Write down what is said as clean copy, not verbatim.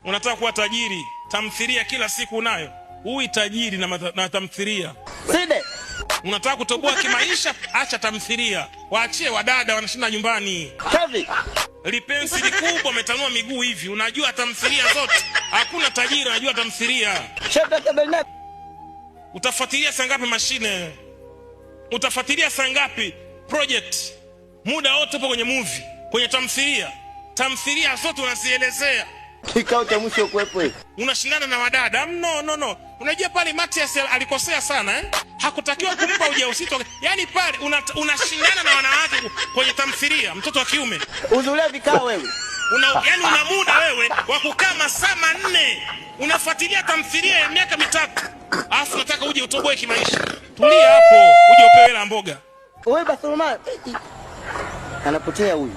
Unataka kuwa tajiri, tamthilia kila siku unayo. Huwi tajiri na tamthilia. Side. Unataka kutoboa kimaisha, acha tamthilia, waachie wadada wanashinda nyumbani. Kavi. Lipensili kubwa umetanua miguu hivi, unajua tamthilia zote. Hakuna tajiri anajua tamthilia. Shadrack Abednego. Utafuatilia saa ngapi mashine? Utafuatilia saa ngapi project? Muda wote upo kwenye movie, kwenye tamthilia. Tamthilia zote unazielezea. Kikao cha mwisho kuwepo hiki. Unashindana na wadada. No, no, no. Unajua pale Matias alikosea sana, eh? Hakutakiwa kumpa ujauzito. Yaani pale unashindana na wanawake kwenye tamthilia, mtoto wa kiume. Hudhuria vikao wewe. Yani una muda wewe wa kukaa masaa 4 unafuatilia tamthilia ya miaka 3, alafu nataka uje utoboe kimaisha. Tulia hapo, uje upewe hela mboga. Wewe Bartholomayo. Anapotea huyu.